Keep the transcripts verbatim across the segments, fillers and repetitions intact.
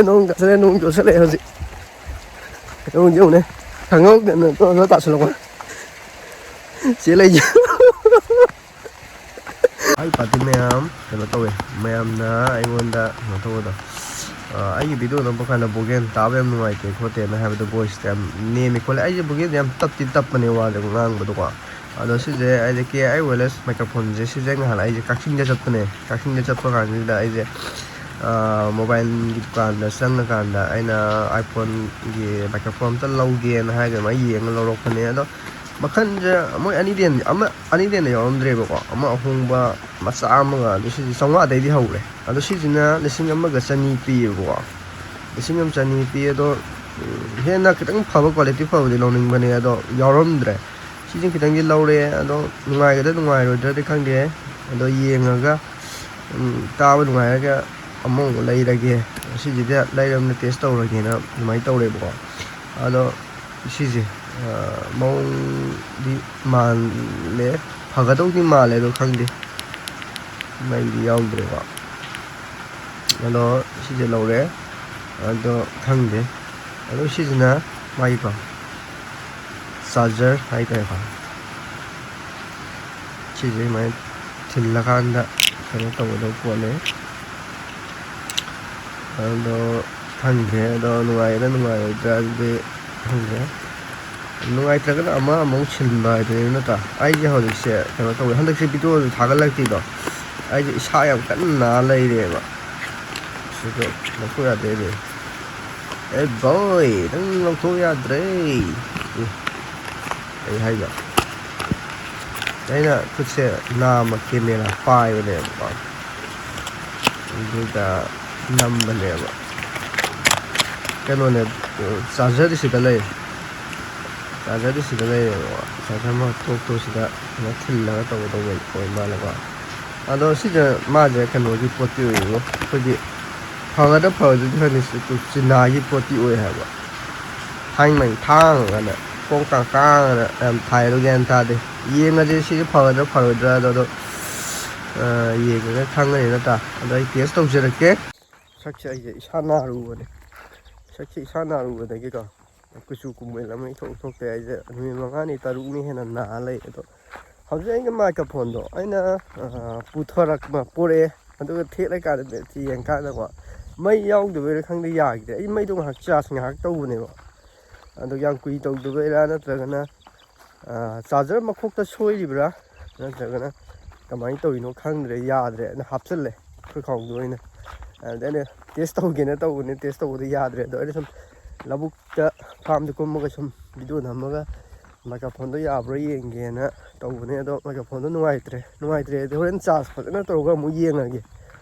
ꯅꯣꯡ ꯇꯥꯁꯜꯂꯛꯑꯦ, ꯅꯣꯡ ꯆꯣꯠꯁꯜꯂꯛꯑꯦ ꯍꯧꯖꯤꯛ꯫ ꯅꯣꯡꯁꯦ ꯌꯦꯡꯉꯨꯅꯦ, ꯈꯪꯍꯧꯗꯅ ꯇꯣ ꯇꯣ ꯇꯥꯁꯜꯂꯛꯄ꯫ ꯆꯦ ꯂꯩꯁꯦ꯫ ꯍꯥꯏ ꯄꯥꯔꯇꯤ ꯃꯌꯥꯝ, ꯀꯩꯅꯣ ꯇꯧꯋꯦ, ꯃꯌꯥꯝꯅ ꯑꯩꯉꯣꯟꯗ ꯀꯩꯅꯣ ꯇꯧꯕꯗꯣ, ꯑ, ꯑꯩꯒꯤ ꯚꯤꯗꯤꯑꯣ ꯅꯝꯕ ꯀꯥꯟꯗ ꯚꯣꯀꯦꯜ ꯇꯥꯕ ꯌꯥꯝ ꯅꯨꯡꯉꯥꯏꯇꯦ ꯈꯣꯠꯇꯦꯅ ꯍꯥꯏꯕꯗꯣ, ꯚꯣꯏꯁꯇ ꯌꯥꯝ ꯅꯦꯝꯃꯦ ꯈꯣꯠꯂꯦ꯫ ꯑꯩꯁꯦ ꯚꯣꯀꯦꯜꯁꯦ ꯌꯥꯝ ꯇꯞꯇꯤ ꯇꯞꯄꯅꯦ ꯋꯥꯁꯦ ꯉꯥꯡꯕꯗꯣꯀꯣ꯫ ꯑꯗꯣ ꯁꯤꯁꯦ ꯑꯩꯁꯦ ꯀꯦ ꯑꯥꯏ ꯋꯥꯌꯔꯂꯦꯁ ꯃꯥꯏꯀ꯭ꯔꯣꯐꯣꯟꯁꯦ, ꯁꯤꯁꯦ ꯉꯍꯥꯟ ꯑꯩꯁꯦ ꯀꯛꯆꯤꯡꯗ ꯆꯠꯄꯅꯦ꯫ ꯀꯛꯆꯤꯡꯗ ꯆꯠꯄ ꯀꯥꯟꯁꯤꯗ ꯑꯩꯁꯦ, ꯑ, ꯃꯣꯕꯥꯏꯜꯒꯤ ꯗꯨꯀꯥꯟꯗ ꯆꯪꯉꯀꯥꯟꯗ ꯑꯩꯅ ꯑꯥꯏꯐꯣꯟꯒꯤ ꯃꯥꯏꯀ꯭ꯔꯣꯐꯣꯟ ꯑꯝꯇ ꯂꯧꯒꯦꯅ ꯍꯥꯏꯔꯒ ꯑꯗꯨꯃꯥꯏꯅ ꯌꯦꯡꯉ ꯂꯧꯔꯛꯄꯅꯦ꯫ ꯑꯗꯣ ꯃꯈꯜꯁꯦ ꯃꯣꯏ ꯑꯅꯤꯗꯤ, ꯑꯃ ꯑꯅꯤꯗꯤ ꯍꯦꯟꯅ ꯌꯥꯎꯔꯝꯗ꯭ꯔꯦꯕꯀꯣ꯫ ꯑꯃ ꯑꯍꯣꯡꯕ ꯃꯆꯥ ꯑꯃꯒ, ꯑꯗꯨ ꯁꯤꯗꯤ ꯆꯥꯝꯃꯉꯥꯗꯩꯗꯤ ꯍꯧꯔꯦ꯫ ꯑꯗꯣ ꯁꯤꯁꯤꯅ ꯂꯤꯁꯤꯡ ꯑꯃꯒ ꯆꯅꯤ ꯄꯤꯌꯦꯕꯀꯣ꯫ ꯂꯤꯁꯤꯡ ꯑꯃ ꯆꯅꯤ ꯄꯤ꯫ ꯑꯗꯣ, ꯎꯝ, ꯍꯦꯟꯅ ꯈꯤꯇꯪ ꯐꯕ, ꯀ꯭ꯋꯥꯂꯤꯇꯤ ꯐꯕꯗꯤ ꯂꯧꯅꯤꯡꯕꯅꯦ, ꯑꯗꯣ ꯌꯥꯎꯔꯝꯗ꯭ꯔꯦ꯫ ꯁꯤꯁꯦ ꯈꯤꯇꯪꯗꯤ ꯂꯧꯔꯦ, ꯑꯗꯣ ꯅꯨꯡꯉꯥꯏꯒꯗ꯭ꯔꯥ ꯅꯨꯡꯉꯥꯏꯔꯣꯏꯗ꯭ꯔꯗꯤ ꯈꯪꯗꯦ꯫ ꯑꯗꯣ ꯌꯦꯡꯉꯒ, ꯎꯝ, ꯇꯥꯕ ꯅꯨꯡꯉꯥꯏꯔꯒ ꯑꯃꯃꯨꯛ ꯂꯩꯔꯒꯦ꯫ ꯁꯤꯁꯤꯗ ꯂꯩꯔꯕꯅꯤꯅ ꯇꯦꯁ ꯇꯧꯔꯒꯦꯅ ꯑꯗꯨꯃꯥꯏꯅ ꯇꯧꯔꯦꯕꯀꯣ꯫ ꯑꯗꯣ ꯁꯤꯁꯦ, ꯑ, ꯃꯑꯣꯡꯗꯤ ꯃꯥꯜꯂꯦ, ꯐꯒꯗꯧꯗꯤ ꯃꯥꯜꯂꯦ, ꯑꯗꯣ ꯈꯪꯗꯦ꯫ ꯃꯩꯗꯤ ꯌꯥꯎꯗ꯭ꯔꯦꯀꯣ꯫ ꯑꯗꯣ ꯁꯤꯁꯦ ꯂꯧꯔꯦ꯫ ꯑꯗꯣ ꯈꯪꯗꯦ꯫ ꯑꯗꯣ ꯁꯤꯁꯤꯅ ꯃꯥꯒꯤꯀꯣ, ꯆꯥꯔꯖꯔ ꯍꯥꯏꯇꯥꯔꯦꯀꯣ꯫ ꯁꯤꯁꯦ ꯁꯨꯃꯥꯏꯅ ꯊꯤꯜꯂꯀꯥꯟꯗ ꯀꯩꯅꯣ ꯇꯧꯒꯗꯕ ꯄꯣꯠꯅꯦ꯫ ꯑꯗꯣ ꯈꯪꯗ꯭ꯔꯦ꯫ ꯑꯗꯣ ꯅꯨꯡꯉꯥꯏꯒꯗ꯭ꯔꯥ ꯅꯨꯡꯉꯥꯏꯔꯣꯏꯗ꯭ꯔꯥ ꯑꯗꯨꯗꯤ ꯈꯪꯗ꯭ꯔꯦ꯫ ꯅꯨꯡꯉꯥꯏꯇ꯭ꯔꯒꯅ ꯑꯃ ꯑꯃꯨꯛ ꯁꯤꯟꯕ ꯍꯥꯏꯗꯨꯅꯤ ꯅꯠꯇ꯭ꯔꯥ? ꯑꯩꯁꯦ ꯍꯧꯖꯤꯛꯁꯦ ꯀꯩꯅꯣ ꯇꯧꯋꯦ, ꯍꯟꯗꯛꯁꯦ ꯚꯤꯗꯤꯑꯣꯁꯨ ꯊꯥꯒꯠꯂꯛꯇ꯭ꯔꯤꯗꯣ꯫ ꯑꯩꯁꯦ ꯏꯁꯥ ꯌꯥꯝ ꯀꯟꯅ ꯅꯥ ꯂꯩꯔꯦꯕ꯫ ꯁꯤꯗꯣ ꯂꯧꯊꯣꯛ ꯌꯥꯗꯦꯅꯦ꯫ ꯑꯦ ꯕꯣꯏ, ꯅꯪ ꯂꯧꯊꯣꯛ ꯌꯥꯗ꯭ꯔꯦ꯫ ꯑꯦ, ꯀꯩ ꯍꯥꯏꯅꯣ? ꯑꯩꯅ ꯈꯨꯠꯁꯦ ꯅꯥꯝꯃ ꯀꯦꯃꯦꯔꯥ ꯄꯥꯏꯕꯅꯦꯕꯀꯣ, ꯑꯗꯨꯒ ꯅꯝꯕꯅꯦꯕ꯫ ꯀꯩꯅꯣꯅꯦ, ꯆꯥꯔꯖꯔꯗꯤ ꯁꯤꯗ ꯂꯩ꯫ ꯆꯥꯔꯖꯔꯗꯤ ꯁꯤꯗ ꯂꯩꯔꯦꯕꯀꯣ꯫ ꯆꯥꯔꯖꯔ ꯑꯃ ꯇꯣꯛꯇꯣ ꯁꯤꯗ ꯀꯩꯅꯣ ꯊꯤꯜꯂꯒ ꯇꯧꯒꯗꯧꯕ ꯑꯣꯏ ꯃꯥꯜꯂꯦꯀꯣ꯫ ꯑꯗꯣ ꯁꯤꯗ ꯃꯥꯁꯦ ꯀꯩꯅꯣꯒꯤ ꯄꯣꯠꯇꯤ ꯑꯣꯏꯌꯦꯕꯣ, ꯑꯩꯈꯣꯏꯒꯤ ꯐꯒꯗ꯭ꯔꯥ ꯐꯔꯣꯏꯗ꯭ꯔꯗꯤ ꯈꯪꯗꯦ, ꯁꯤ ꯆꯤꯅꯥꯒꯤ ꯄꯣꯠꯇꯤ ꯑꯣꯏ ꯍꯥꯏꯕ꯫ ꯊꯥꯡ ꯃꯩ ꯊꯥꯡ ꯑꯅ ꯀꯣꯡ ꯀꯥꯡ ꯀꯥꯡ ꯑꯅ ꯌꯥꯝ ꯊꯥꯏ, ꯑꯗꯣ ꯒ꯭ꯌꯥꯟ ꯇꯥꯗꯦ꯫ ꯌꯦꯡꯉꯁꯦ ꯁꯤꯁꯦ ꯐꯒꯗ꯭ꯔꯥ ꯐꯔꯣꯏꯗ꯭ꯔꯥ ꯑꯗꯣ, ꯑꯗꯣ, ꯑ, ꯌꯦꯡꯉꯒ ꯈꯪꯉꯅꯤ ꯅꯠꯇ꯭ꯔꯥ? ꯑꯗꯣ ꯑꯩ ꯇꯦꯁ ꯇꯧꯖꯔꯛꯀꯦ꯫ ꯁꯛꯁꯦ ꯑꯩꯁꯦ ꯏꯁꯥ ꯅꯥꯔꯨꯕꯅꯦ꯫ ꯁꯛꯁꯦ ꯏꯁꯥ ꯅꯥꯔꯨꯕꯗꯒꯤꯀꯣ, ꯀꯨꯆꯨ ꯀꯨꯃꯦꯜ ꯑꯃ ꯏꯊꯣꯛ ꯊꯣꯛꯇꯦ꯫ ꯑꯩꯁꯦ ꯅꯨꯃꯤꯠ ꯃꯉꯥꯅꯤ ꯇꯔꯨꯛꯅꯤ ꯍꯦꯟꯅ ꯅꯥ ꯂꯩ꯫ ꯑꯗꯣ ꯍꯧꯖꯤꯛ ꯑꯩꯅ ꯃꯥꯏꯀ꯭ꯔꯣꯐꯣꯟꯗꯣ ꯑꯩꯅ, ꯑ, ꯄꯨꯊꯔꯛꯄ ꯄꯣꯔꯛꯑꯦ, ꯑꯗꯨꯒ ꯊꯦꯠꯂꯀꯥꯟꯗ ꯕꯦꯇ꯭ꯔꯤ ꯌꯦꯡꯀꯥꯟꯗꯀꯣ, ꯃꯩ ꯌꯥꯎꯗꯕꯩꯔꯥ ꯈꯪꯗꯦ, ꯌꯥꯈꯤꯗ꯭ꯔꯦ꯫ ꯑꯩ ꯃꯩꯗꯣ ꯉꯥꯏꯍꯥꯛ ꯆꯥꯔꯖ ꯉꯥꯏꯍꯥꯛ ꯇꯧꯕꯅꯦꯕ, ꯑꯗꯣ ꯌꯥꯝ ꯀꯨꯏ ꯇꯧꯗꯕꯩꯔꯥ ꯅꯠꯇ꯭ꯔꯒꯅ, ꯑ, ꯆꯥꯔꯖꯔ ꯃꯈꯣꯛꯇ ꯁꯣꯏꯔꯤꯕ꯭ꯔꯥ ꯅꯠꯇ꯭ꯔꯒꯅ ꯀꯃꯥꯏꯅ ꯇꯧꯔꯤꯅꯣ ꯈꯪꯗ꯭ꯔꯦ, ꯌꯥꯗ꯭ꯔꯦ꯫ ꯑꯗꯨꯅ ꯍꯥꯞꯆꯜꯂꯦ ꯑꯩꯈꯣꯏ ꯈꯥꯎꯗꯣ ꯑꯣꯏꯅ꯫ ꯑꯗ ꯑꯩꯅ ꯇꯦꯁ ꯇꯧꯒꯦꯅ ꯇꯧꯕꯅꯦ, ꯇꯦꯁ ꯇꯧꯕꯗ ꯌꯥꯗ꯭ꯔꯦ꯫ ꯑꯗꯣ ꯑꯩꯅ ꯁꯨꯝ ꯂꯧꯕꯨꯛꯇ, ꯐꯥꯔꯝꯗ ꯀꯨꯝꯃꯒ ꯁꯨꯝ ꯚꯤꯗꯤꯑꯣ ꯅꯝꯃꯒ ꯃꯥꯏꯀ꯭ꯔꯣꯐꯣꯟꯗꯣ ꯌꯥꯕ꯭ꯔꯥ ꯌꯦꯡꯒꯦꯅ ꯇꯧꯕꯅꯦ꯫ ꯑꯗꯣ ꯃꯥꯏꯀ꯭ꯔꯣꯐꯣꯟꯗꯣ ꯅꯨꯡꯉꯥꯏꯇ꯭ꯔꯦ꯫ ꯅꯨꯡꯉꯥꯏꯇ꯭ꯔꯦꯗꯤ ꯍꯣꯔꯦꯟ ꯆꯥꯔꯖ ꯐꯖꯅ ꯇꯧꯔꯒ ꯑꯃꯨꯛ ꯌꯦꯡꯉꯒꯦ꯫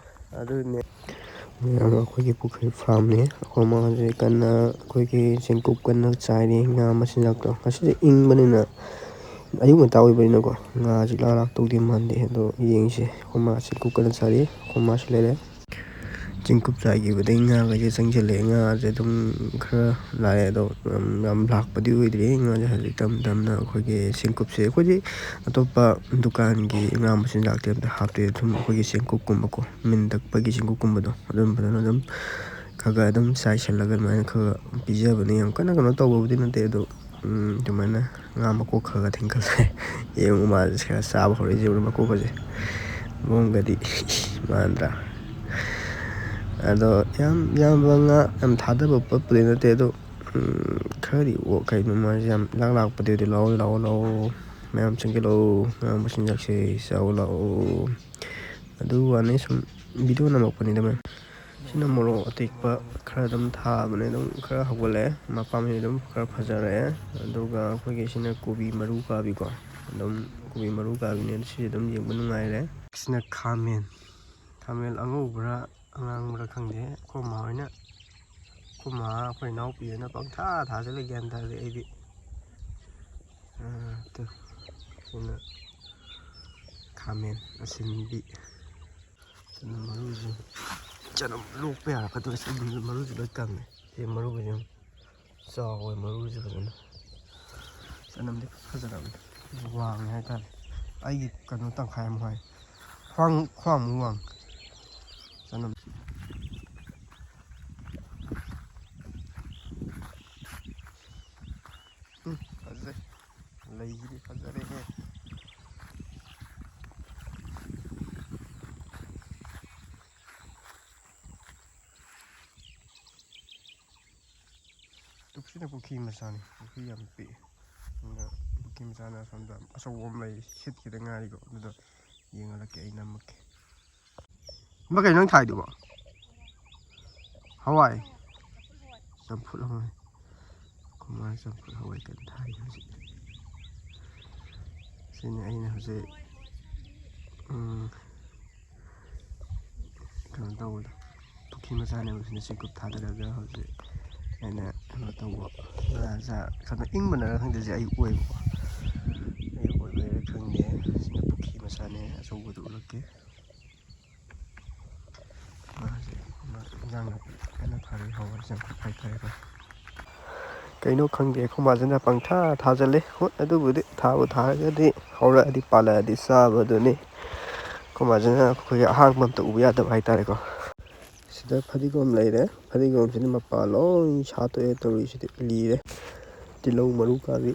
ꯑꯗꯨꯅꯦ꯫ ꯃꯌꯥꯝ ꯑꯩꯈꯣꯏꯒꯤ ꯄꯨꯈ꯭ꯔꯤ ꯐꯥꯔꯝꯅꯤ꯫ ꯑꯩꯈꯣꯏ ꯃꯥꯁꯦ ꯀꯟꯅ ꯑꯩꯈꯣꯏꯒꯤ ꯆꯦꯡꯀꯨꯞ ꯀꯟꯅ ꯆꯥꯏꯔꯤ, ꯉꯥ ꯃꯆꯤꯟꯖꯥꯛꯇꯣ꯫ ꯉꯁꯤꯁꯦ ꯏꯪꯕꯅꯤꯅ, ꯑꯌꯨꯛ ꯉꯟꯇꯥ ꯑꯣꯏꯕꯅꯤꯅꯀꯣ, ꯉꯥꯁꯤ ꯂꯥ ꯂꯥꯛꯇꯧꯗꯤ ꯃꯥꯟꯗꯦ꯫ ꯑꯗꯣ ꯌꯦꯡꯁꯦ꯫ ꯑꯩꯈꯣꯏ ꯃꯥ ꯆꯦꯡꯀꯨꯞ ꯀꯟꯅ ꯆꯥꯔꯤ꯫ ꯑꯩꯈꯣꯏ ꯃꯥꯁꯨ ꯂꯩꯔꯦ꯫ ꯆꯦꯡꯀꯨꯞ ꯆꯥꯏꯈꯤꯕꯗꯒꯤ ꯉꯥꯈꯩꯁꯦ ꯆꯪꯁꯤꯜꯂꯛꯑꯦ꯫ ꯉꯥꯁꯦ ꯑꯗꯨꯝ ꯈꯔ ꯂꯥꯛꯑꯦ, ꯑꯗꯣ ꯌꯥꯝ, ꯌꯥꯝ ꯂꯥꯛꯄꯗꯤ ꯑꯣꯏꯗ꯭ꯔꯤ꯫ ꯉꯥꯁꯦ ꯍꯧꯖꯤꯛ ꯇꯞ ꯇꯞꯅ ꯑꯩꯈꯣꯏꯒꯤ ꯆꯦꯡꯀꯨꯞꯁꯦ, ꯑꯩꯈꯣꯏꯗꯤ ꯑꯇꯣꯞꯄ ꯗꯨꯀꯥꯟꯒꯤ ꯉꯥ ꯃꯆꯤꯟꯖꯥꯛꯇꯤ ꯑꯝꯇ ꯍꯥꯞꯇꯦ꯫ ꯑꯗꯨꯝ ꯑꯩꯈꯣꯏꯒꯤ ꯆꯦꯡꯀꯨꯞꯀꯨꯝꯕꯀꯣ, ꯃꯤꯟ ꯇꯛꯄꯒꯤ ꯆꯦꯡꯀꯨꯞꯀꯨꯝꯕꯗꯣ, ꯑꯗꯨꯝ ꯐꯖꯅ ꯑꯗꯨꯝ ꯈꯔ ꯈꯔ ꯑꯗꯨꯝ ꯆꯥꯏꯁꯤꯜꯂꯒ ꯑꯗꯨꯃꯥꯏꯅ ꯈꯔ ꯈꯔ ꯄꯤꯖꯕꯅꯦ꯫ ꯌꯥꯝ ꯀꯟꯅ ꯀꯩꯅꯣ ꯇꯧꯕꯕꯨꯗꯤ ꯅꯠꯇꯦ, ꯑꯗꯣ, ꯎꯝ, ꯑꯗꯨꯃꯥꯏꯅ ꯉꯥ ꯃꯀꯣꯛ ꯈꯔ ꯈꯔ ꯊꯤꯡꯀꯠꯂꯦ꯫ ꯌꯦꯡꯉꯨ, ꯃꯥꯁꯦ ꯈꯔ ꯆꯥꯕ ꯍꯧꯔꯛꯏꯁꯦ, ꯌꯦꯡꯉꯨ, ꯃꯀꯣꯛꯀꯁꯦ꯫ ꯃꯑꯣꯡꯒꯗꯤ ꯃꯥꯟꯗ꯭ꯔꯥ? ꯑꯗꯣ ꯌꯥꯝ ꯌꯥꯝꯕ ꯉꯥ, ꯌꯥꯝ ꯊꯥꯗꯕ ꯄꯣꯠꯄꯨꯗꯤ ꯅꯠꯇꯦ, ꯑꯗꯣ, ꯎꯝ, ꯈꯔꯗꯤ ꯑꯣ-, ꯀꯩꯅꯣ, ꯃꯥꯁꯦ ꯌꯥꯝ ꯏꯂꯥꯛ ꯂꯥꯛꯄꯗꯤ ꯑꯣꯏꯗꯦ꯫ ꯂꯥꯛꯑꯣ, ꯂꯥꯛꯑꯣ, ꯂꯥꯛꯑꯣ, ꯃꯌꯥꯝ ꯆꯪꯁꯤꯜꯂꯛꯑꯣ, ꯉꯥ ꯃꯆꯤꯟꯖꯥꯛꯁꯦ ꯆꯥꯎ ꯂꯥꯛꯑꯣ꯫ ꯑꯗꯨ ꯋꯥꯅꯤ, ꯁꯨꯝ ꯚꯤꯗꯤꯑꯣ ꯅꯝꯃꯛꯄꯅꯤꯗ, ꯃꯌꯥꯝ꯫ ꯁꯤꯅ ꯃꯣꯔꯣꯛ ꯑꯇꯦꯛꯄ ꯈꯔ ꯑꯗꯨꯝ ꯊꯥꯕꯅꯦ, ꯑꯗꯨꯝ ꯈꯔ ꯍꯧꯒꯠꯂꯛꯑꯦ, ꯃꯄꯥꯝꯕꯤ ꯑꯗꯨꯝ ꯈꯔ ꯐꯖꯔꯛꯑꯦ꯫ ꯑꯗꯨꯒ ꯑꯩꯈꯣꯏꯒꯤ ꯁꯤꯅ ꯀꯣꯕꯤ ꯃꯔꯨ ꯀꯥꯕꯤꯀꯣ, ꯑꯗꯨꯝ ꯀꯣꯕꯤ ꯃꯔꯨ ꯀꯥꯕꯤꯅꯦ, ꯁꯤꯁꯨ ꯑꯗꯨꯝ ꯌꯦꯡꯕ ꯅꯨꯡꯉꯥꯏꯔꯦ꯫ ꯁꯤꯅ ꯈꯥꯃꯦꯟ, ꯈꯥꯃꯦꯟ ꯑꯉꯧꯕ꯭ꯔꯥ ꯑꯉꯥꯡꯕ꯭ꯔꯥ ꯈꯪꯗꯦ, ꯑꯩꯈꯣꯏ ꯃꯥ ꯍꯣꯏꯅ, ꯑꯩꯈꯣꯏ ꯃꯥ, ꯑꯩꯈꯣꯏ ꯏꯅꯥꯎꯄꯤ ꯍꯣꯏꯅ ꯄꯪꯊꯥ ꯊꯥꯖꯤꯜꯂꯦ, ꯒ꯭ꯌꯥꯟ ꯇꯥꯗꯦ ꯑꯩꯗꯤ꯫ ꯑ, ꯇꯨ, ꯁꯤꯅ ꯈꯥꯃꯦꯟ ꯑꯁꯤꯟꯕꯤ꯫ ꯆꯅꯝ ꯃꯔꯨꯁꯦ, ꯆꯅꯝ ꯂꯣꯛꯄ ꯌꯥꯔꯛꯀꯗꯧꯔꯦ꯫ ꯆꯅꯝ ꯃꯔꯨꯁꯦ ꯂꯣꯏ ꯀꯪꯉꯦ꯫ ꯁꯤ ꯃꯔꯨꯁꯦ ꯌꯥꯝ ꯆꯥꯎꯋꯦ, ꯃꯔꯨꯁꯦ ꯐꯖꯅ꯫ ꯆꯅꯝꯗꯤ ꯐꯖꯔꯕꯅꯦ, ꯋꯥꯡꯉꯦ ꯍꯥꯏꯇꯥꯔꯦ꯫ ꯑꯩꯒꯤ ꯀꯩꯅꯣ ꯇꯪꯈꯥꯏ ꯑꯃ ꯍꯥꯏ, ꯈ꯭ꯋꯥꯡ, ꯈ꯭ꯋꯥꯡꯃꯨꯛ ꯋꯥꯡꯉꯦ ꯆꯅꯝ꯫ ꯂꯩꯁꯤꯗꯤ ꯐꯖꯔꯦꯍꯦ꯫ ꯇꯨꯞꯁꯤꯅ ꯄꯨꯈ꯭ꯔꯤ ꯃꯆꯥꯅꯤ, ꯄꯨꯈ꯭ꯔꯤ ꯌꯥꯝ ꯄꯤꯛꯑꯦ꯫ ꯑꯗꯨꯅ ꯄꯨꯈ꯭ꯔꯤ ꯃꯆꯥꯅ ꯑꯁꯣꯝꯗ ꯑꯆꯧꯕ ꯑꯃ ꯂꯩ, ꯁꯤꯠꯈꯤꯗ ꯉꯥꯏꯔꯤꯀꯣ, ꯑꯗꯨꯗ ꯌꯦꯡꯍꯜꯂꯛꯀꯦ, ꯑꯩ ꯅꯝꯃꯛꯀꯦ꯫ ꯑꯃ ꯀꯩꯅꯣ ꯅꯪ ꯊꯥꯏꯗꯨꯕꯣ? ꯍꯋꯥꯏ꯫ ꯆꯝꯐꯨꯠ ꯍꯋꯥꯏ꯫ ꯈꯨꯃꯥꯏ ꯆꯝꯐꯨꯠ ꯍꯋꯥꯏ ꯀꯟꯅ ꯊꯥꯔꯤ ꯍꯧꯖꯤꯛ꯫ ꯁꯤꯅꯤ ꯑꯩꯅ ꯍꯧꯖꯤꯛ, ꯎꯝ, ꯀꯩꯅꯣ ꯇꯧꯕꯗꯣ, ꯄꯨꯈ꯭ꯔꯤ ꯃꯆꯥꯅꯦꯕ ꯁꯤꯅ, ꯆꯦꯡꯀꯨꯞ ꯊꯥꯗꯔꯒ ꯍꯧꯖꯤꯛ ꯑꯩꯅ ꯀꯩꯅꯣ ꯇꯧꯕ, ꯉꯥ ꯈꯔ ꯏꯪꯕꯅꯔ ꯈꯪꯗꯦ, ꯁꯤ ꯑꯌꯨꯛ ꯑꯣꯏꯕꯀꯣ, ꯑꯌꯨꯛ ꯑꯣꯏꯕꯩꯔ ꯈꯪꯗꯦ꯫ ꯁꯤꯅ ꯄꯨꯈ꯭ꯔꯤ ꯃꯆꯥꯅꯦ, ꯑꯆꯧꯕꯗꯨ ꯎꯠꯂꯛꯀꯦ꯫ ꯃꯥꯁꯦ ꯏꯟꯖꯥꯡ ꯅꯥꯄꯤ ꯀꯟꯅ ꯊꯥꯔꯤ, ꯍꯋꯥꯏ ꯆꯝꯐꯨꯠ ꯍꯥꯏꯇꯥꯔꯦꯀꯣ꯫ ꯀꯩꯅꯣ ꯈꯪꯗꯦ, ꯑꯩꯈꯣꯏ ꯃꯥꯁꯤꯅ ꯄꯪꯊꯥ ꯊꯥꯖꯜꯂꯦ꯫ ꯍꯣꯏ, ꯑꯗꯨꯕꯨꯗꯤ ꯊꯥꯕꯨ ꯊꯥꯔꯒꯗꯤ, ꯍꯧꯔꯛꯑꯗꯤ, ꯄꯥꯜꯂꯛꯑꯗꯤ ꯆꯥꯕꯗꯨꯅꯤ꯫ ꯑꯩꯈꯣꯏ ꯃꯥꯁꯤꯅ ꯑꯩꯈꯣꯏꯒꯤ ꯑꯍꯥꯡꯕ ꯑꯝꯇ ꯎꯕ ꯌꯥꯗꯕ ꯍꯥꯏꯇꯥꯔꯦꯀꯣ꯫ ꯁꯤꯗ ꯐꯗꯤꯒꯣꯝ ꯂꯩꯔꯦ꯫ ꯐꯗꯤꯒꯣꯝꯁꯤꯅ ꯃꯄꯥ ꯂꯣꯏ ꯁꯥꯠꯇꯣꯛꯑꯦ ꯇꯧꯔꯤꯁꯤꯗꯤ, ꯂꯤꯔꯦ꯫ ꯇꯤꯜꯍꯧ ꯃꯔꯨ ꯀꯥꯕꯤ,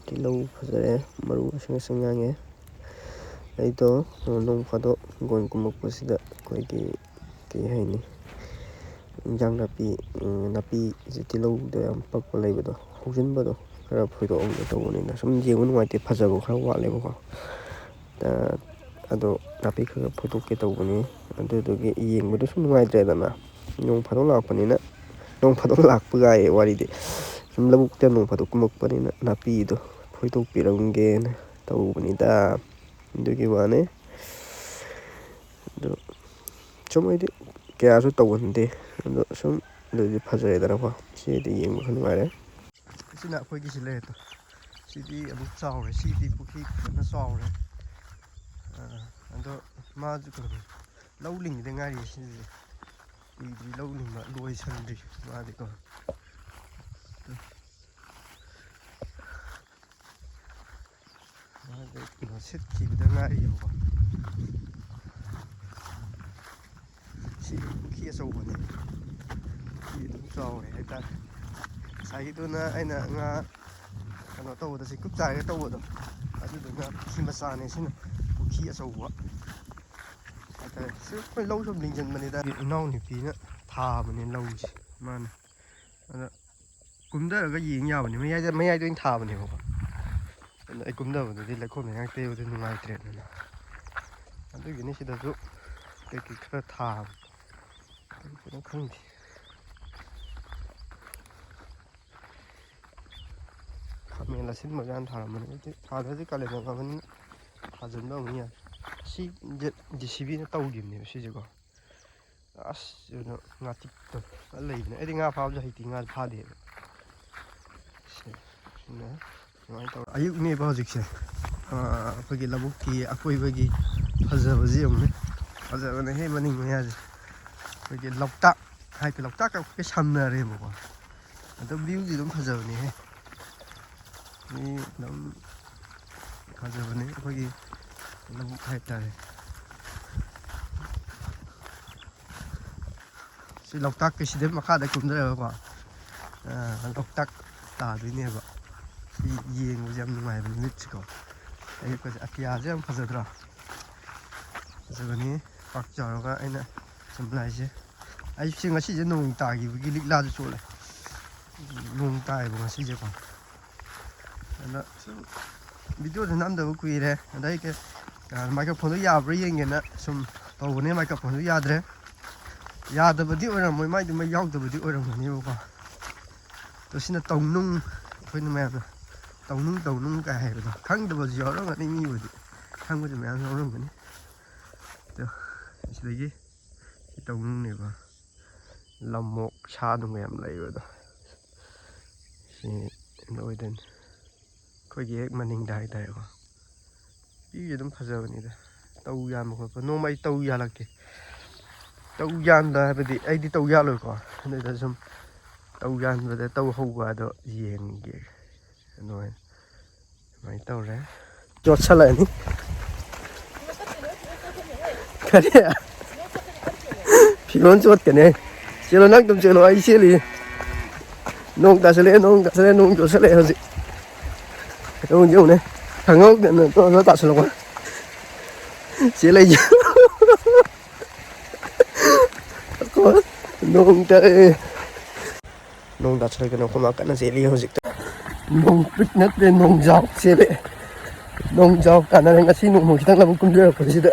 ꯇꯤꯜꯍꯧ ꯐꯖꯔꯦ, ꯃꯔꯨ ꯉꯁꯪ ꯉꯁꯪ ꯉꯥꯡꯉꯦ꯫ ꯑꯩꯗꯣ ꯅꯣꯡ ꯐꯥꯗꯣꯛ ꯍꯤꯡꯒꯣꯜ ꯀꯨꯝꯃꯛꯄꯁꯤꯗ ꯑꯩꯈꯣꯏꯒꯤ, ꯀꯩ ꯍꯥꯏꯅꯤ, ꯏꯟꯖꯥꯡ ꯅꯥꯄꯤ, ꯎꯝ, ꯅꯥꯄꯤꯁꯦ ꯇꯤꯜꯍꯧꯗ ꯌꯥꯝ ꯄꯛꯄ ꯂꯩꯕꯗꯣ, ꯍꯧꯖꯤꯟꯕꯗꯣ ꯈꯔ ꯐꯣꯏꯗꯣꯛꯑꯝꯒꯦ ꯇꯧꯕꯅꯤꯗ꯫ ꯁꯨꯝ ꯌꯦꯡꯕ ꯅꯨꯡꯉꯥꯏꯇꯦ, ꯐꯖꯕ ꯈꯔ ꯋꯥꯠꯂꯦꯕꯀꯣ꯫ ꯑꯗꯣ ꯅꯥꯄꯤ ꯈꯔ ꯈꯔ ꯐꯣꯏꯗꯣꯛꯀꯦ ꯇꯧꯕꯅꯤ꯫ ꯑꯗꯨꯗꯨꯒꯤ ꯌꯦꯡꯕꯗꯨꯁꯨ ꯅꯨꯡꯉꯥꯏꯇ꯭ꯔꯦꯗꯅ, ꯅꯣꯡ ꯐꯥꯗꯣꯛ ꯂꯥꯛꯄꯅꯤꯅ, ꯅꯣꯡ ꯐꯥꯗꯣꯛ ꯂꯥꯛꯄ ꯀꯥꯏꯌꯦ ꯋꯥꯔꯤꯗꯤ, ꯁꯨꯝ ꯂꯧꯕꯨꯛꯇ ꯅꯣꯡ ꯐꯥꯗꯣꯛ ꯀꯨꯝꯃꯛꯄꯅꯤꯅ ꯅꯥꯄꯤꯗꯣ ꯐꯣꯏꯗꯣꯛꯄꯤꯔꯝꯒꯦꯅ ꯇꯧꯕꯅꯤꯗ꯫ ꯑꯗꯨꯒꯤ ꯋꯥꯅꯤ꯫ ꯑꯗꯣ ꯁꯨꯝ ꯑꯩꯗꯤ ꯀꯌꯥꯁꯨ ꯇꯧꯒꯟꯗꯦ꯫ ꯑꯗꯣ ꯁꯨꯝ ꯑꯗꯨꯗꯤ ꯐꯖꯔꯦꯗꯅꯀꯣ꯫ ꯁꯤꯗꯤ ꯌꯦꯡꯕ ꯈꯔ ꯅꯨꯡꯉꯥꯏꯔꯦ꯫ ꯑꯁꯤꯅ ꯑꯩꯈꯣꯏꯒꯤꯁꯤ ꯂꯩꯔꯦ꯫ ꯁꯤꯗꯤ ꯑꯃꯨꯛ ꯆꯥꯎꯔꯦ꯫ ꯁꯤꯗꯤ ꯄꯨꯈ꯭ꯔꯤ ꯐꯖꯅ ꯆꯥꯎꯔꯦ꯫ ꯑ, ꯑꯗꯣ ꯃꯥꯁꯨ ꯀꯩꯅꯣ, ꯂꯧ ꯂꯤꯡꯒꯤꯗ ꯉꯥꯏꯔꯤ ꯁꯤꯗꯤ꯫ ꯀꯨꯏꯗ꯭ꯔꯤ ꯂꯧ ꯂꯤꯡꯕ, ꯂꯣꯏꯁꯟꯗ꯭ꯔꯤ ꯃꯥꯗꯤꯀꯣ꯫ ꯃꯥꯗꯤ ꯀꯩꯅꯣ, ꯁꯤꯠꯈꯤꯕꯗ ꯉꯥꯏꯔꯤꯕꯀꯣ꯫ ꯁꯤ ꯄꯨꯈ꯭ꯔꯤ ꯑꯆꯧꯕꯅꯦ꯫ ꯄꯨꯈ꯭ꯔꯤ ꯑꯗꯨꯝ ꯆꯥꯎꯔꯦ ꯍꯥꯏꯇꯥꯔꯦ꯫ ꯉꯁꯥꯏꯒꯤꯗꯨꯅ ꯑꯩꯅ ꯉꯥ, ꯀꯩꯅꯣ ꯇꯧꯕꯗ ꯁꯤ ꯀꯨꯞ ꯆꯥꯏꯔꯒ ꯇꯧꯕꯗꯣ, ꯑꯗꯨꯗꯨꯅ ꯄꯨꯈ꯭ꯔꯤ ꯃꯆꯥꯅꯦ ꯁꯤꯅ, ꯄꯨꯈ꯭ꯔꯤ ꯑꯆꯧꯕ ꯍꯥꯏꯇꯥꯔꯦ꯫ ꯁꯤ ꯑꯩꯈꯣꯏ ꯂꯧ ꯁꯨꯝ ꯂꯤꯡꯁꯤꯟꯕꯅꯤꯗ꯫ ꯏꯅꯥꯎꯅꯨꯄꯤꯅ ꯊꯥꯕꯅꯦ ꯂꯧꯁꯦ ꯃꯥꯅ꯫ ꯑꯗ ꯀꯨꯝꯊꯔꯒ ꯌꯦꯡ ꯌꯥꯕꯅꯦ, ꯃꯌꯥꯏꯗ, ꯃꯌꯥꯏꯗ ꯑꯣꯏꯅ ꯊꯥꯕꯅꯦꯕꯀꯣ꯫ ꯑꯗ ꯑꯩ ꯀꯨꯝꯊꯕꯗꯨꯗꯤ ꯂꯩꯈꯣꯝ ꯂꯩꯅꯥꯡ ꯇꯩꯕꯗ ꯅꯨꯡꯉꯥꯏꯇ꯭ꯔꯦꯗꯅ꯫ ꯑꯗꯨꯒꯤꯅꯤ ꯁꯤꯗꯁꯨ ꯀꯩꯀꯩ ꯈꯔ ꯊꯥꯕ꯫ ꯀꯩꯅꯣ ꯈꯪꯗꯦ꯫ ꯈꯥꯃꯦꯟ ꯑꯁꯤꯟꯕꯒ ꯌꯥꯝ ꯊꯥꯔꯝꯕꯅꯦ꯫ ꯍꯧꯖꯤꯛꯇꯤ ꯊꯥꯗ꯭ꯔꯗꯤ ꯀꯥꯂꯦꯟ ꯌꯧꯔꯛꯑꯕꯅꯤꯅ ꯊꯥꯖꯤꯟꯕ ꯑꯃꯨꯛ ꯌꯥꯏ꯫ ꯁꯤ ꯖꯦ-, ꯖꯦ ꯁꯤ ꯕꯤꯅ ꯇꯧꯈꯤꯕꯅꯦꯕ ꯁꯤꯁꯦꯀꯣ꯫ ꯑꯁ, ꯀꯩꯅꯣ, ꯉꯥꯇꯤꯛꯇꯣ ꯈꯔ ꯂꯩꯕꯅꯦ꯫ ꯑꯩꯗꯤ ꯉꯥ ꯐꯥꯕꯁꯨ ꯍꯩꯇꯦ, ꯉꯥ ꯐꯥꯗꯦꯕ꯫ ꯁꯤ, ꯁꯤꯅ ꯁꯨꯃꯥꯏꯅ ꯇꯧꯔ ꯑꯌꯨꯛꯅꯦꯕ ꯍꯧꯖꯤꯛꯁꯦ꯫ ꯑꯥ, ꯑꯩꯈꯣꯏꯒꯤ ꯂꯧꯕꯨꯛꯀꯤ ꯑꯀꯣꯏꯕꯒꯤ ꯐꯖꯕꯁꯤ ꯌꯦꯡꯉꯨꯅꯦ꯫ ꯐꯖꯕꯅꯦꯍꯦ ꯃꯅꯤꯡ ꯃꯌꯥꯁꯦ꯫ ꯑꯩꯈꯣꯏꯒꯤ ꯂꯣꯛꯇꯥꯛ ꯍꯥꯏꯗꯤ ꯂꯣꯛꯇꯥꯛꯀ ꯑꯩꯈꯣꯏꯒ ꯁꯝꯅꯔꯦꯕꯀꯣ꯫ ꯑꯗꯨꯝ ꯚ꯭ꯌꯨꯗꯤ ꯑꯗꯨꯝ ꯐꯖꯕꯅꯦꯍꯦ꯫ ꯃꯤ ꯑꯗꯨꯝ ꯐꯖꯕꯅꯦ ꯑꯩꯈꯣꯏꯒꯤ ꯂꯧꯕꯨꯛ ꯍꯥꯏꯇꯥꯔꯦ꯫ ꯁꯤ ꯂꯣꯛꯇꯥꯛꯀꯤ ꯁꯤꯗꯩ ꯃꯈꯥꯗ ꯀꯨꯝꯊꯔꯒꯀꯣ, ꯑ, ꯂꯣꯛꯇꯥꯛ ꯇꯥꯗꯣꯏꯅꯦꯕ꯫ ꯁꯤ ꯌꯦꯡꯕꯁꯦ ꯌꯥꯝ ꯅꯨꯡꯉꯥꯏꯕꯅꯦ ꯃꯤꯠꯁꯤꯀꯣ꯫ ꯑꯌꯨꯛꯀꯁꯦ ꯑꯇꯤꯌꯥꯁꯦ ꯌꯥꯝ ꯐꯖꯗ꯭ꯔꯥ? ꯐꯖꯕꯅꯤ꯫ ꯄꯥꯛ ꯆꯥꯎꯔꯒ ꯑꯩꯅ ꯁꯨꯝ ꯂꯥꯛꯏꯁꯦ꯫ ꯑꯩꯁꯦ ꯉꯁꯤꯁꯦ ꯅꯣꯡ ꯇꯥꯈꯤꯕꯒꯤ ꯂꯤꯛꯂꯥꯁꯨ ꯆꯣꯠꯂꯦ꯫ ꯅꯣꯡ ꯇꯥꯏꯌꯦꯕ ꯉꯁꯤꯁꯦꯀꯣ꯫ ꯑꯗ ꯁꯨꯝ ꯚꯤꯗꯤꯑꯣꯁꯨ ꯅꯝꯗꯕ ꯀꯨꯏꯔꯦ꯫ ꯑꯗ ꯑꯩ ꯀꯩ-, ꯑ, ꯃꯥꯏꯀ꯭ꯔꯣꯐꯣꯟꯗꯣ ꯌꯥꯕ꯭ꯔꯥ ꯌꯦꯡꯒꯦꯅ ꯁꯨꯝ ꯇꯧꯕꯅꯦ꯫ ꯃꯥꯏꯀ꯭ꯔꯣꯐꯣꯟꯗꯣ ꯌꯥꯗ꯭ꯔꯦ꯫ ꯌꯥꯗꯕꯗꯤ ꯑꯣꯏꯔꯝꯃꯣꯏ, ꯃꯥꯏꯗꯤ ꯃꯩ ꯌꯥꯎꯗꯕꯗꯤ ꯑꯣꯏꯔꯝꯒꯅꯦꯕꯀꯣ꯫ ꯑꯗꯣ ꯁꯤꯅ ꯇꯧꯅꯨꯡ, ꯑꯩꯈꯣꯏꯅ ꯃꯌꯥꯝꯅ ꯇꯧꯅꯨꯡ ꯇꯧꯅꯨꯡ ꯀꯥꯏ ꯍꯥꯏꯕꯗꯣ꯫ ꯈꯪꯗꯕꯁꯨ ꯌꯥꯎꯔꯝꯒꯅꯤ ꯃꯤꯕꯨꯗꯤ, ꯈꯪꯕꯁꯨ ꯃꯌꯥꯝ ꯌꯥꯎꯔꯝꯒꯅꯤ꯫ ꯑꯗꯣ ꯁꯤꯗꯒꯤ ꯁꯤ ꯇꯧꯅꯨꯡꯅꯦꯕ꯫ ꯂꯝꯃꯣꯛ ꯁꯥ ꯅꯨꯡ ꯌꯥꯝ ꯂꯩꯕꯗꯣ꯫ ꯁꯤ ꯀꯩꯅꯣ ꯑꯣꯏꯗꯣꯏꯅꯤ꯫ ꯑꯩꯈꯣꯏꯒꯤ ꯍꯦꯛ ꯃꯅꯤꯡꯗ ꯍꯥꯏꯇꯥꯔꯦꯀꯣ꯫ ꯅꯨꯄꯤꯁꯦ ꯑꯗꯨꯝ ꯐꯖꯕꯅꯤꯗ꯫ ꯇꯧ ꯌꯥꯟꯕ ꯈꯣꯠꯄ꯫ ꯅꯣꯡꯃ ꯑꯩ ꯇꯧ ꯌꯥꯜꯂꯛꯀꯦ꯫ ꯇꯧ ꯌꯥꯟꯕ ꯍꯥꯏꯕꯗꯤ ꯑꯩꯗꯤ ꯇꯧ ꯌꯥꯜꯂꯣꯏꯀꯣ꯫ ꯑꯗꯨꯗ ꯁꯨꯝ ꯇꯧ ꯌꯥꯟꯕꯗ ꯇꯧ ꯍꯧꯕ ꯑꯗꯣ ꯌꯦꯡꯒꯦ꯫ ꯑꯗꯨꯃꯥꯏꯅ, ꯑꯗꯨꯃꯥꯏꯅ ꯇꯧꯔꯦ꯫ ꯆꯣꯠꯁꯜꯂꯛꯑꯅꯤ꯫ ꯀꯔꯤ? ꯐꯤꯔꯣꯟ ꯆꯣꯠꯀꯅꯤ꯫ ꯆꯦꯜꯂꯣ, ꯅꯪ ꯑꯗꯨꯝ ꯆꯦꯜꯂꯣ, ꯑꯩ ꯆꯦꯜꯂꯤ꯫ ꯅꯣꯡ ꯇꯥꯁꯜꯂꯛꯑꯦ, ꯅꯣꯡ ꯇꯥꯁꯜꯂꯛꯑꯦ, ꯅꯣꯡ ꯆꯣꯠꯁꯜꯂꯛꯑꯦ ꯍꯧꯖꯤꯛ꯫ ꯌꯦꯡꯉꯨꯅꯦ, ꯌꯦꯡꯉꯨꯅꯦ, ꯈꯪꯍꯧꯗꯅ ꯇꯣ ꯇꯥꯁꯜꯂꯛꯄ꯫ ꯆꯦꯜꯂꯛꯏꯁꯦ꯫ ꯅꯣꯡ ꯇꯥꯔꯛꯑꯦ꯫ ꯅꯣꯡ ꯇꯥꯁꯜꯂꯛꯇꯅ ꯑꯩꯈꯣꯏ ꯃꯥ ꯀꯟꯅ ꯆꯦꯜꯂꯤ ꯍꯧꯖꯤꯛꯇ꯫ ꯅꯣꯡ ꯄꯤꯛ ꯅꯠꯇ꯭ꯔꯦ, ꯅꯣꯡꯖꯥꯎ ꯆꯦꯜꯂꯛꯑꯦ꯫ ꯅꯣꯡꯖꯥꯎ ꯇꯥꯅꯔꯦ ꯉꯁꯤ ꯅꯣꯡꯃ ꯈꯤꯇꯪ ꯂꯧꯕꯨꯛ ꯀꯨꯝꯖꯔꯛꯄꯁꯤꯗ꯫